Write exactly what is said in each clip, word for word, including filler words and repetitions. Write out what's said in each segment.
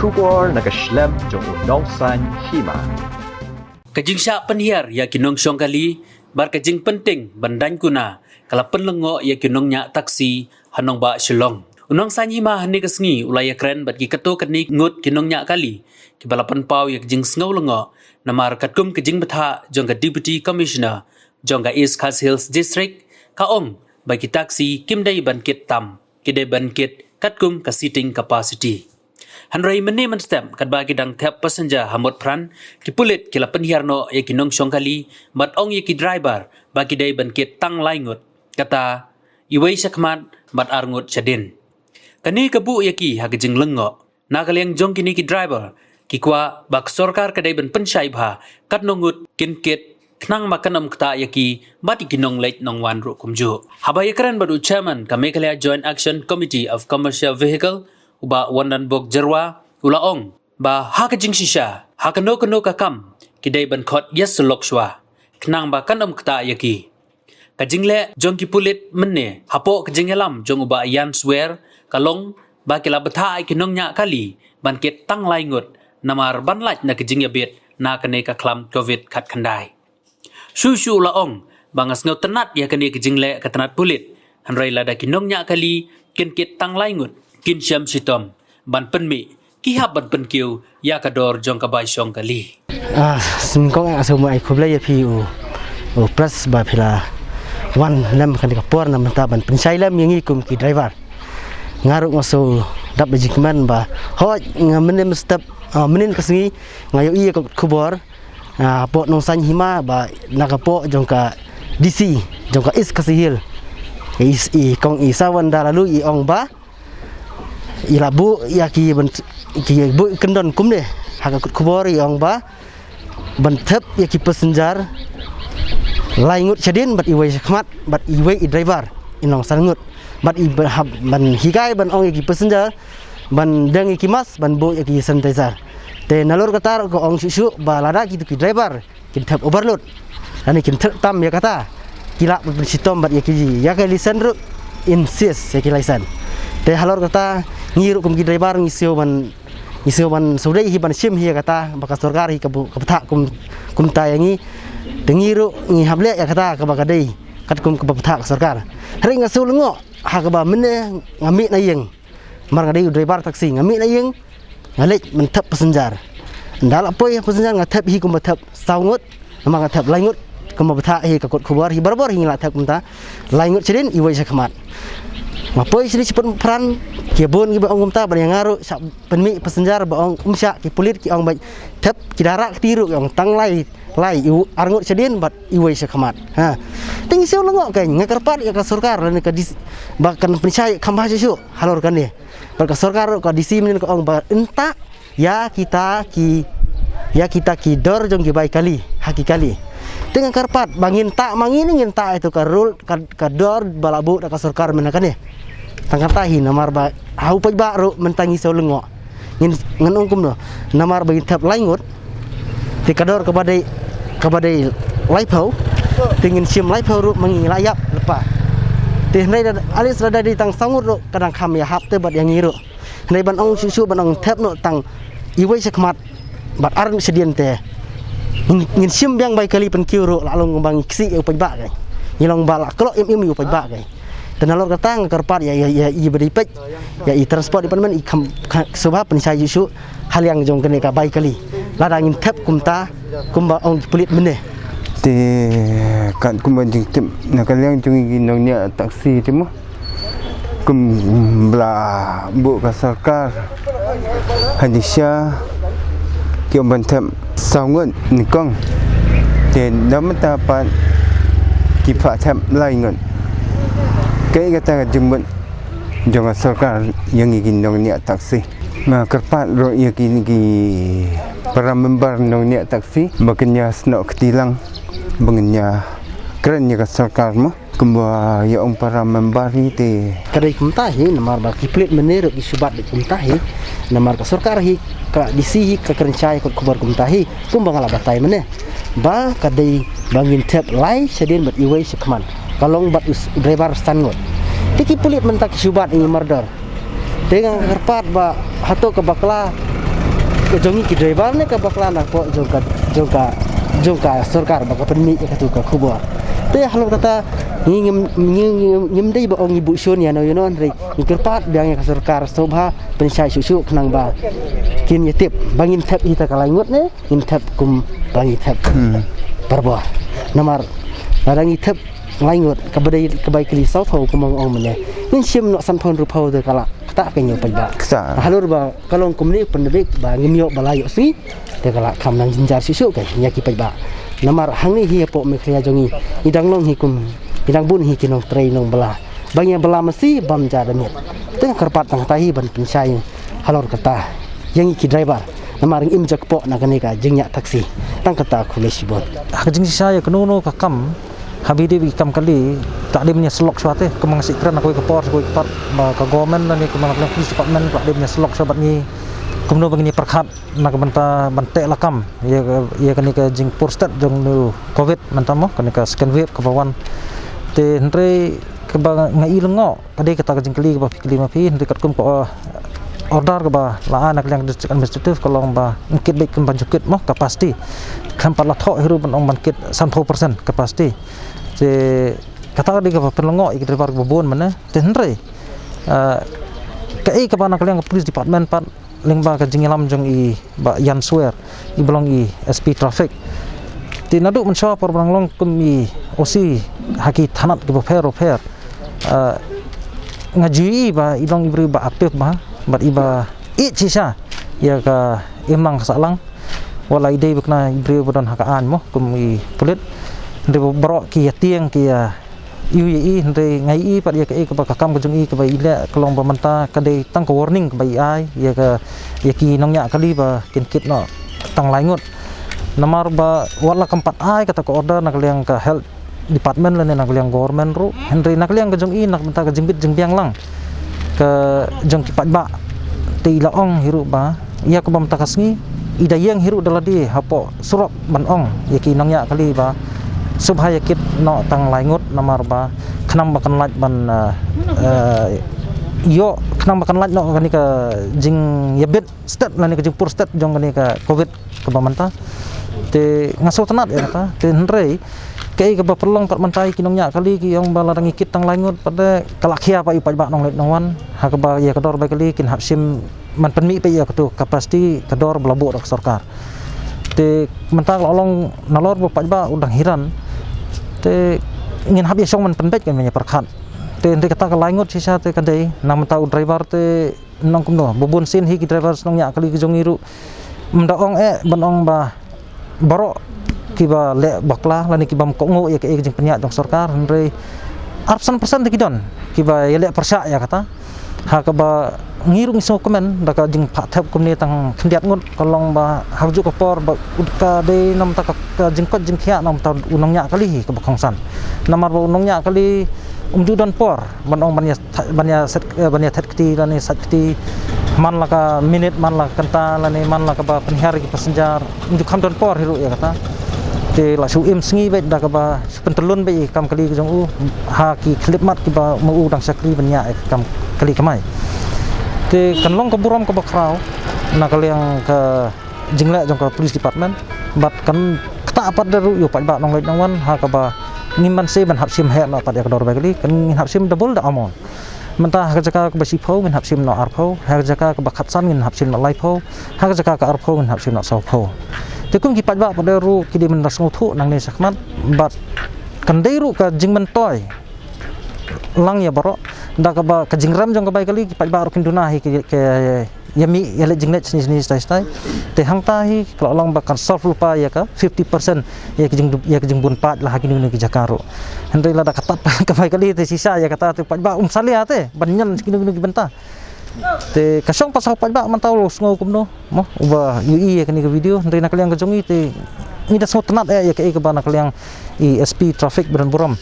Khubor na ka shlem jong u Nongsaiñ Hima. Ka jingshah pynhiar ïa ki nongshong kali bad ka jingpynting ban daiñ kuna ka la pynlyngngoh ïa ki nongñiah taksi ha nongbah Shillong. U Nongsaiñ Hima hangne ka sngi u la ïakren bad ki katto katne ngut ki nongñiah kali kiba la pynpaw ïa ka jingsngew lyngngoh namar katkum ka jingbthah jong ka Deputy Commissioner jong ka East Khasi Hills District, ka ong ba ki taksi kim dei ban kit tam, ki dei ban kit katkum ka seating capacity. Hynrei mynne mynstep katba ki dang thep passenger ha Motphran, ki pulit ki la pynhiar noh ïa ki nongshong kali bad ong ïa ki driver ba ki dei ban kit tang lai ngut, kata iwei shakhmat bad ar ngut shadien. Kane ka buh ïa ki ha ka jinglyngngoh. Na ka liang jong kine ki driver, ki kwah ba ka sorkar ka dei ban pynshai bha katno ngut kin kit khnang ba kan ym ktah ïa ki bad ïa ki nongleit nongwan ruh kumjuh. Haba ïakren bad u chairman ka Meghalaya Joint Action Committee of Commercial Vehicle, u Bah Wandanbok Jyrwa, u la ong ba ha ka jingshisha, ha kano kano ka kam, ki dei ban khot ïasyllok shuwa khnang ba kan ym ktah ïa ki. Ka jingleh jong ki pulit mynne hapoh ka jingïalam jong u Bah Ian Swer ka long ba ki la bthah ïa ki nongñiah kali ban kit tang lai ngut namar ban lait na ka jingïabit na kane ka khlam covid khatkhyndai. Shuh shuh u la ong ba nga sngewtynnat ïa kane ka jingleh ka tnat pulit, hynrei lada ki nongñiah kali kin kit tang lai ngut, kin shem shitom ban pynmih, ki hap ban pynkiew ïa ka dor jong ka bai shong kali. Ah, sngewbha nga sngewbha ai khublei ïa phi u, u press ba phi la wan lem kane ka por na mynta ban pynshai lem ïa ngi kum ki driver. Nga ruh nga shu dap da jingkmen ba hooid nga mynne mynstep, ah, mynne ka sngi nga ïohi ïa ka khubor, ah, hapoh Nongsaiñ Hima ba na ka poh jong ka D C jong ka East Khasi Hills, i, i kong i Sawanda Laloo i ong ba i la buh ïa ki ban, ki buh kyndon kumne ha ka kot khubor i ong ba ban thep ïa ki passenger lai ngut shadien bad iwei shakhmat bad iwei i driver i nong san ngut bad i ban, ban hikai ban ong ïa ki passenger ban deng ïa ki mask ban buh ïa ki sanitizer. Te nalor kata ruh ka ong shuh shuh ba lada kitu ki driver kin thep overload lane kin thep tam ïa kata, ki lah ban pynshitom bad ïa ki, ïa ka license ruh, insist ïa ki license. Te halor kata ngi ruh kum ki driver ngi siew ban, ngi siew ban sngewdei hi ban shim hi ïa kata ba ka sorkar hi ka bu-, ka bthah kum, kumta ïa ngi. Te ngi ruh ngi hap leh ïa kata kaba ka dei katkum kaba bthah ka sorkar. Hynrei nga siew lyngngoh ha kaba mynne nga mih na ïing. Mar nga dei u driver taxi nga mih na ïing, nga leit ban thep passenger. Ynda la poi passenger nga thep hi kumba thep saw ngut, namar nga thep lai ngut kumba bthah hi ka kot khubor hi, barabor hi ngi la thep kumta. Lai ngut shadien, iwei shakhmat. Nga poi shane shapoh Motphran, ki bun kiba ong kumta, bad ïa nga ruh shah pynmih passenger ba ong um shah, ki pulit ki ong ba thep, ki da rah kti ruh ki ong tang lai, lai, iw-, ar ngut shadien bad iwei shakhmat. Ha. Te ngi siew lyngngoh kein, nga kyrpad ïa ka sorkar lane ka D C ba kan pynshai kham bha shuh shuh halor kane. Bad ka sorkar ruh, ka D C mynnin ka ong ba ynta ïa kita ki, ïa kita ki dor jong ki bai kali ha ki kali. Te nga kyrpad ba ngin tah ma ngin, ngin tah ïa tu ka rule, ka, ka dor ba la buh da ka sorkar mynta kane. Tang kata hi namar ba ha u paidbah ruh mynta ngi siew lyngngoh. Ngin, ngin ong kumno, namar ba ngin thep lai ngut, te ka dor kaba dei, kaba dei laiphew, te ngin shim laiphew ruh ma ngi la ïap lypa. Te hynrei da, at least lada dei tang saw ngut ruh ka dang kham ïahap te bad ïa ngi ruh. Hynrei ban ong shuh shuh ban ong thep noh tang iwei shakhmat bad ar ngut shadien te ngin, ngin shim biang bai kali pynkiew ruh la long ba ngi ksih ïa u paidbah kein. Ngi long ba la klok im im ïa u paidbah kein. Te nalor kata nga kyrpad ïa, ïa, ïa i ba dei peit ïa i transport department i kham, kham sngewbha pynshai shuh shuh ha liang jong kane ka bai kali. Lada ngin thep kumta kumba ong ki pulit mynne. Te katkum ba jingtip na ka liang jong ngi ki nongñiah taxi te mo, kumba la buh ka sorkar ha jingshisha ki ong ban thep saw ngut nyngkong. Te da mynta pat ki phah thep lai ngut. Kaei kata ka jingmut jong ka sorkar ïa ngi ki nongñiah taxi? Nga kyrpad ruh ïa ki, ki para member nongñiah taxi ba kin ïa snoh kti lang, ba ngin ïa kren ïa ka sorkar mo. Kumba ïa ong para member hi te ka dei kumta hi, namar ba ki pulit mynne ruh ki shu bat kumta hi, namar ka sorkar hi, ka D C hi ka kren shai kot khubor kumta hi, kumba nga la batai mynne ba ka dei ba ngin thep lai shadien bad iwei shakhmat, ka long bad u driver san ngut. Te ki pulit mynta ki shu bat ïa ngi mardor. Te nga kyrpad ba hato ka bakla Ka jong ngi ki driver ne ka bakla na pdeng jong ka, jong ka, jong ka sorkar ba ka pynmih ïa katu ka khubor. Te halor kata ngi ngim, ngi, ngi, ngim dei ba ong ngi buh shun ïano ïano, hynrei ngi kyrpad biang ïa ka sorkar sngewbha pynshai shuh shuh khnang ba kin ïa tip ba ngin thep hi ta ka lai ngut ne ngin thep kum ba ngi thep. Hmm. Barabor. Namar lada ngi thep lai ngut, kaba dei, kaba ïa kali saw phew, kumba ong mynne, ngin shim noh san phew hynriew phew, te ka la ktah ka ïa u paidbah. Ktah. Halor ba ka long kumne, pynbeit ba ngim ïoh ba la ïoh sngi, te ka la kham nang jynjar shuh shuh ka ïa ki paidbah. Namar hangne hi hapoh Meghalaya jong ngi, ngi dang long hi kum, ngi dang bun hi ki nongtrei nongbylla. Ba ngi bylla masi bam ja da miet. Te nga kyrpad tang kata hi ban pynshai halor kata ïa ngi ki driver. Namar ngi im ja kpoh na kane ka jingïaid taxi. Tang kata, khublei shibun. Ha ka jingshisha ïa kano kano ka kam, haba dei ba ki kam kali, ka la dei ban ïa syllok shuwa te, kumba nga shu kren ha kawei ka por, ha kawei ka por, ba ka government lane kumba nga kren, police department, ka la dei ban ïa syllok shuwa bad ngi kumno ba ngin ïa pyrkhat na ka bynta ban teh lakam ïa, ïa kane ka jingpur stet jong u covid mynta mo, kane ka second wave kaba wan. Te hynrei kaba nga i lyngngoh ka dei kata ka jingkylli kaba phi kylli ma phi, hynrei katkum ka, uh, order kaba la ai na ka liang ka district administrative ka long ba ngin kit beit kumba ju kit mo, capacity. Khlem pat la thoh hi ruh ban ong ban kit san phew percent capacity. Te kata ka dei kaba pynlyngngoh ïa ki driver kiba bun mynne. Te hynrei, uh, kaei kaba na ka liang ka police department pat lyngba ka jingïalam jong i Bah Ian Swer, iba long i S P traffic. Te naduh mynshuwa por ba dang long kum i O C ha ki thanat kiba pher ba pher, ah, nga ju ïohi ba i long i briew ba active bha bad iba ïeit shisha ïa ka imlang ka sahlang. Wat la i dei ba kane i briew ba don ha ka aiñ mo kum i pulit, hynrei baroh ki ïa tieng ki ïa ïohi ïa i, hynrei nga ïohi pat ïa kaei kaba ka kam ka jong i kaba i leh ka long ba mynta ka dei tang ka warning kaba i ai ïa ka, ïa ki nongñiah kali ba kin kit noh tang lai ngut. Namar ba wat la kam pat ai kata ka order na ka liang ka health department lane na ka liang government ruh, hynrei na ka liang ka jong i na ka bynta ka jingbit jingbiang lang ka jong ki paidbah. Te i la ong hi ruh ba ïa kaba mynta ka sngi i da ïeng hi ruh da lade hapoh surok ban ong ïa ki nongñiah kali ba sngewbha ïa kit noh tang lai ngut namar ba khnang ba kan lait ban, eh, eh, ïoh, khnang ba kan lait noh kane ka jingïabit stet lane ka jingpur stet jong kane ka covid kaba mynta. Te nga sngewtynnat ïa kata. Te hynrei kaei kaba pynlong pat mynta ïa ki nongñiah kali ki ong ba lada ngi kit tang lai ngut pat de ka la khia pat ïa u paidbah nongleit nongwan, ha kaba ïa ka dor bai kali kin hap shim ban pynmih pat ïa katu ka capacity ka dor ba la buh da ka sorkar. Te mynta ka la long nalor ba u paidbah u dang hiran. Te ngin hap ïa shong ban pynbeit kan ban ïa pyrkhat. Te hynrei kata ka lai ngut shisha te ka dei na mynta u driver te nang kumno, ba bun sien hi ki driver nongñiah kali ki jong i ruh ym da ong eh ban ong ba baroh kiba leh bakla lane kiba ym kohnguh ïa kaei ka jingpynïaid jong sorkar, hynrei arphew san percent te ki don kiba ïaleh pyrshah ïa kata. Ha kaba ngi ruh ngi sngewkmen da ka jingphah thep kumne tang khyndiat ngut ka long ba ha kajuh ka por ba ka dei na ka bynta ka, ka jingkoit jingkhiah na ka bynta u nongñiah kali hi kaba kongsan. Namar ba u nongñiah kali um ju don por ban ong ban ïa tha-, ban ïa set, eh, ban ïa thet kti lane sait kti man la ka minit, man la ka kynta lane man la kaba pynhiar ïa ki passenger. Um ju kham don por hi ruh ïa kata. Te la shu im sngi beit da kaba shu pyntyllun beit ïa ki kam kali ki jong u ha ki khyllipmat kiba ma u dang shakri ban ïa ïa ki kam kali kamai. Te kan long ka burom kaba khraw na ka liang ka jingleh jong ka police department bad kan ktah pat de ruh ïa u paidbah nongleit nongwan ha kaba ngim banse ban hap shim heh noh pat ïa ka dor bai kali, kan ngin hap shim double the amount. Mynta ha ka jaka kaba shiphew ngin hap shim noh arphew, ha ka jaka kaba khatsan ngin hap shim noh laiphew, ha ka jaka ka arphew ngin hap shim noh sawphew. Te kum ki paidbah pat de ruh ki dei ban da sngewthuh nangne shakhmat bad kan dei ruh ka jingmyntoi lang ïa baroh da kaba ka jingrem jong ka bai kali ki paidbah ruh kin duna hi ki, ki ïa mih ïa leit jingleit shane shane shatai shatai. Te hangta hi ka la long ba kan solve lypa ïa ka fifty percent ïa ka jing, ïa ka jingbun paid la ha kino kino ki jaka ruh. Hynrei lada ka tat ka bai kali te shisha ïa kata te paidbah um salia te ban ñion kino kino ki bynta. Te ka shong pat ha u paidbah mynta u sngew kumno mo uba ïohi ïa kane ka video, hynrei na ka liang ka jong i te ngi da sngewtynnat eh ïa kaei kaba na ka liang i S P traffic ba don burom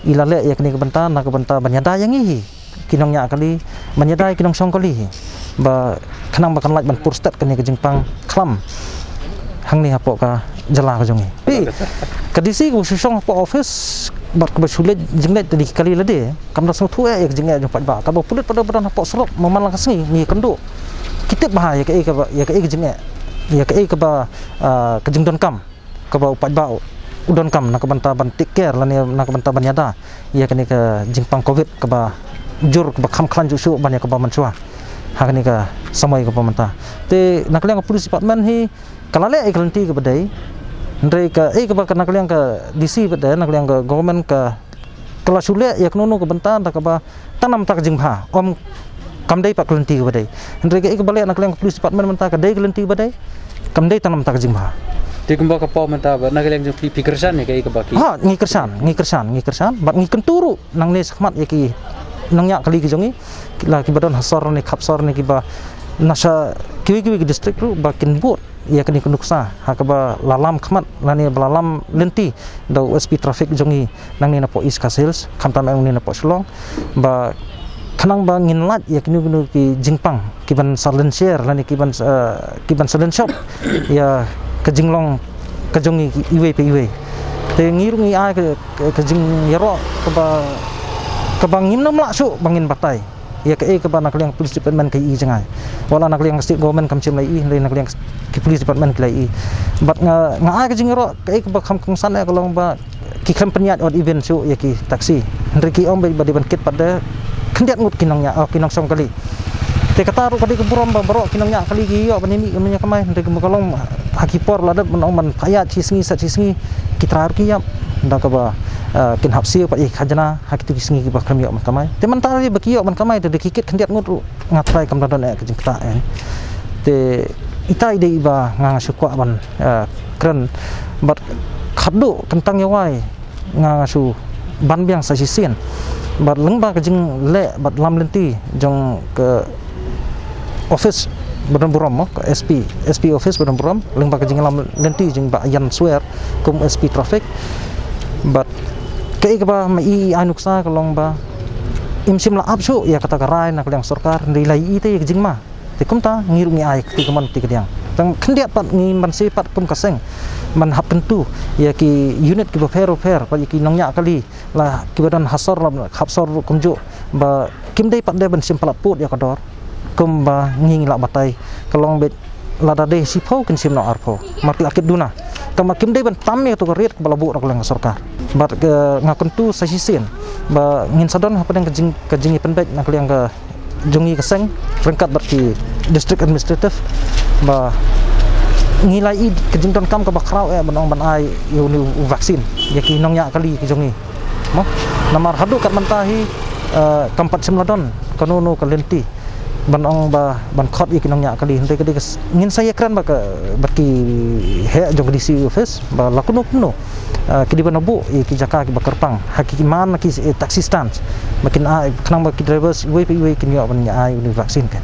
i la leh ïa kane ka bynta na ka bynta ban ïada ïa ngi hi ki nongñiah kali, ban ïada ïa ki nongshong kali hi ba khnang ba kan lait ban pur stet kane ka jingpang khlam hangne hapoh ka jylla ka jong ngi. Phi, ka D C ka shu shong hapoh office bad kaba shu leit jingleit te dei ki kali lade, kam da sngewthuh eh ïa ka jingeh jong paidbah. Kaba pulit pat de ba don hapoh surok man la ka sngi ngi kynduh ki tip bha ïa kaei kaba, ïa kaei ka jingeh. ïa kaei kaba, ah, ka jingdonkam kaba u paidbah u donkam na ka bynta ban take care lane na ka bynta ban ïada ïa kane ka jingpang covid kaba jur kaba kham khlaiñ shuh shuh ban ïa kaba mynshuwa ha kane ka samoi kaba mynta. Te na ka liang ka police department hi ka la leh ïa ka lynti kaba dei, hynrei kaei kaba na ka liang ka D C ba dei, na ka liang ka government ka ka la shu leh ïa kano kano ka bynta da kaba tang namar ka jingbha, ym kam dei pat ka lynti kaba dei. Hynrei kaei kaba leh na ka liang ka police department mynta ka dei ka lynti kaba dei, kam dei tang namar ka jingbha. Te kumba ka paw mynta ba na ka liang jong phi, phi kyrshan ïa kaei kaba ki. Ha, ngi kyrshan, ngi kyrshan, ngi kyrshan. Bad ngi kyntu ruh nangne shakhmat ïa ki nongñiah kali ki jong ngi, ki la kiba don ha sor ne khap sor ne kiba na sha kiwei kiwei ki district ruh ba kin bud ïa kane ka nuksa ha kaba la lam khmat lane ba la lam lynti da u S P traffic jong ngi nangne na poh East Khasi Hills, khamtam eh nangne na poh Shillong, ba khnang ba ngin lait ïa kino kino ki jingpang kiban sa lynsher lane kiban, eh, kiban sa lynshop ïa ka jinglong ka jong ngi iwei pa iwei. Te ngi ruh ngi ai ka, ka, ka jingïaroh kaba, kaba ngim nym lah shuh ba ngin batai ïa kaei kaba na ka liang police department ka ïohi jngai. Wat la na ka liang state government kam shym la ïohi, hynrei na ka liang ki police department ki la ïohi. Bad nga, nga ai ka jingïaroh kaei kaba kham kongsan eh ka long ba ki khlem pynïaid odd even shuh ïa ki taxi. Hynrei ki ong ba, ba dei ban kit pat da khyndiat ngut ki nongñiah, oh, ki nongshong kali. Te kata ruh ka dei ka burom ba baroh ki nongñiah kali ki ïoh ban ïamih ïa kamai, hynrei ka long ha ki por la dep ban ong ban pynïaid shi sngi sha shi sngi, ki trai ruh ki ïap da kaba, eh, kin hap siew pat ïa ki khajna ha kito ki sngi kiba khlem ïoh ban kamai. Te mynta ba ki ïoh ban kamai te da ki kit khyndiat ngut ruh nga trai kam da don eh ka jingktah eh. Te ita i dei iba nga nga shu kwah ban, eh, kren bad khadduh kyntang ïa wai nga nga shu ban biang sa shisien. Bad lyngba ka jingleh bad lam lynti jong ka office ba don burom mo, ka S P, S P office ba don burom, lyngba ka jinglam lynti jong Bah Yan Swer kum S P traffic. Bad kaei kaba ma i ai nuksa ka long ba im shym la ap shuh ïa kata ka rai na ka liang sorkar, hynrei la i te ïa ka jingma. Te kumta ngi ruh ngi ai kti ka mon kti ka diang. Tang khyndiat pat ngi ban shu pat kum ka seng ban hap kyntu ïa ki unit kiba pher ba pher, pat ïa ki nongñiah kali la kiba don ha sor la khap sor ruh kumjuh, ba kim dei pat de ban shim palat pud ïa ka dor. Kumba ngi ngi la batai ka long beit lada dei shiphew kin shim noh arphew. Mar ki la kit duna. Tang ba kim dei ban tam ïa kato ka rate kaba la buh da ka liang ka sorkar. Bad ka nga kyntu sa shisien ba ngin sa don hapdeng ka jing, ka jingïapynbeit na ka liang ka jong ngi ka seng ryngkat bad ki district administrative ba ngi la i ka jingdonkam kaba khraw eh ban ong ban ai ïa une u vaccine ïa ki nongñiah kali ki jong ngi. Mo, namar haduh kat mynta hi, eh, kam pat shym la don kano kano ka lynti ban ong ba ban khot ïa ki nongñiah kali, hynrei ka dei ka s-, ngin sa ïakren bad ka, bad ki heh jong ka D C office ba la kumno kumno, eh, ki dei ban buh ïa ki jaka kiba kyrpang ha ki man ki, eh, taxi stands ba kin ai khnang ba ki drivers iwei pa iwei kin ïoh ban ïa ai une u vaccine ka.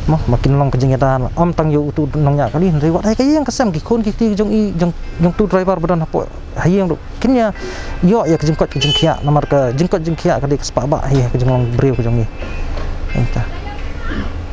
Mo, ba kin long ka jingïada ym tang ïa uto u nongñiah kali, hynrei wat ha ka ïing ka sem, ki khun ki kti jong i, jong, jong uto u driver ba don hapoh ha ïing ruh kin ïa ïoh ïa ka jingkoit ka jingkhiah, namar ka jingkoit jingkhiah ka dei ka spah bah hi ha ka jinglong briew ka jong ngi. Ita.